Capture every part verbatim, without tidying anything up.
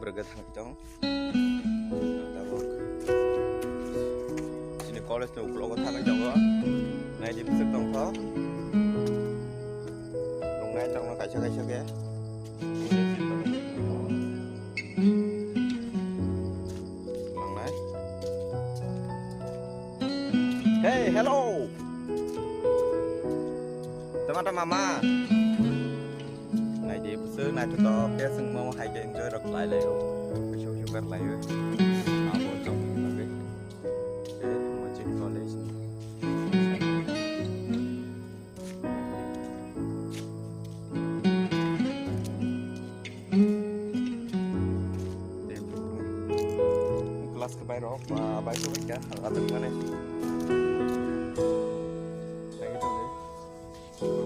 Rwgwi thangwi tong. Tabuk chini college ni uklogo thangwi tongo. Naidi bwswk tongkho. Nungnai tongno kaisa kaisa khe. Nangnai. Hey, hello. Tama tama ma. Naidi bwswk naithotok khe chwngno hai khe enjoy rok khlai laio. Kusu kusu kar laio. Abo chwng bagwi. Tei Mojit College ni. Class khe bai rok, ba bai rok kha, adak mane. Lagi tu deh. Wow.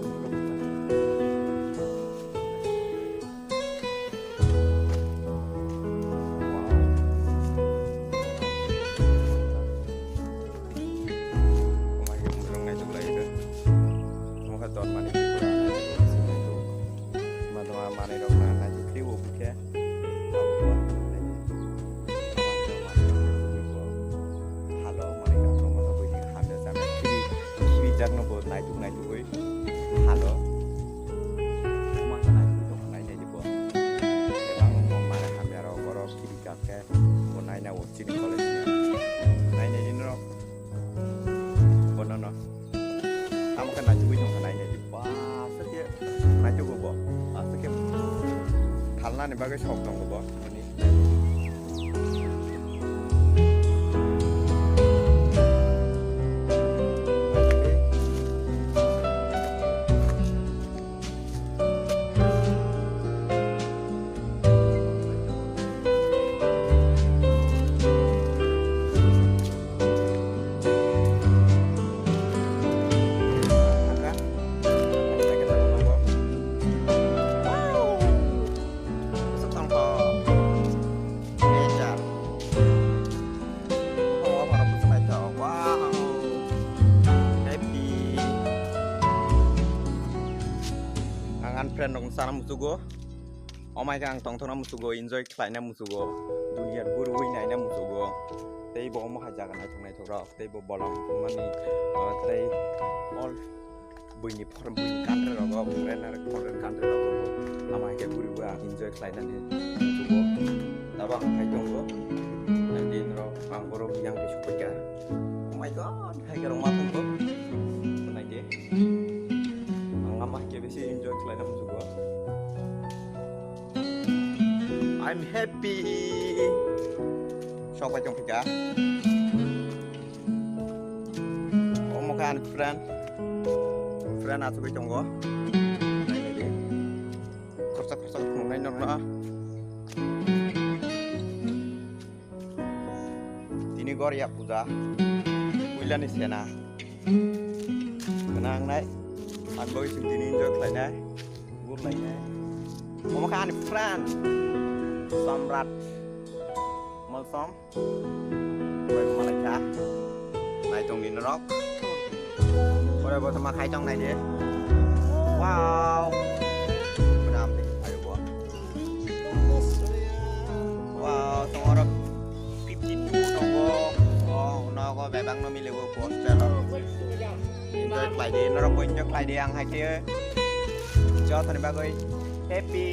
Omo hai khe mwrwng naitok lai khe. Omo khe dormani Tripura naitok lai khe. Madama manwi rok na naitok twi bo khe. Halo manwi rok no masa bui hamya jana khibi khibi jak no bo naitok naitokwi halo. Omo khe naitok tong nai nai bo. Bebak no mane hamya rok oro khibi jak khe bo nai na o chini college ni. Nai nai di norok. Bono no. Tamo khe naitugwi tongkha nai nai di. Ba, aswk khe naitugo bo. Aswk khe thalnani bagwi sok tongo bo. Ani. Wow. Happy. Ang ani friend rok sana musugo. Omai khe ang tongthokna musugo, enjoy khlaina musugo. Duniya gurui naina musugo. Tei bo omo hai jaga naithok naithok rok. Tei bo bolong mani, ah, tei all buini phor-, buini country rogo, foreigner, foreign country rogo. Ama hai khe guribo ang enjoy khlainani musugo. Tabuk ang phai tongo. Nang din rok ang borok yang khe suphaikha. Oh my God, hai khe rok ma thangkho. Nai de. Ang lama hai khe bisi enjoy khlaina musugo. I'm happy. Sok bai tong phika. Omo khe ani friend. Friend asugwi tongo. Khorsa khorsa khulumnai nokno. Tini Gorya puja. Puilani sena. Gwnang nai. Ang bagwi chwng tini enjoy khlainai. Gurlainai. Omo khe ani friend. Samrat. Malsom. Bai malaikha. Naitong ni norok. Ore bo tama khai tong nai de. Wow. Benam de. Ayo bo. Wow, tong oro fifty two tongo. Oh, nogo bebak no mile bo hostel o. Enjoy khlai di, norok bo enjoy khlai di, ang hai khe joto ni bagwi happy.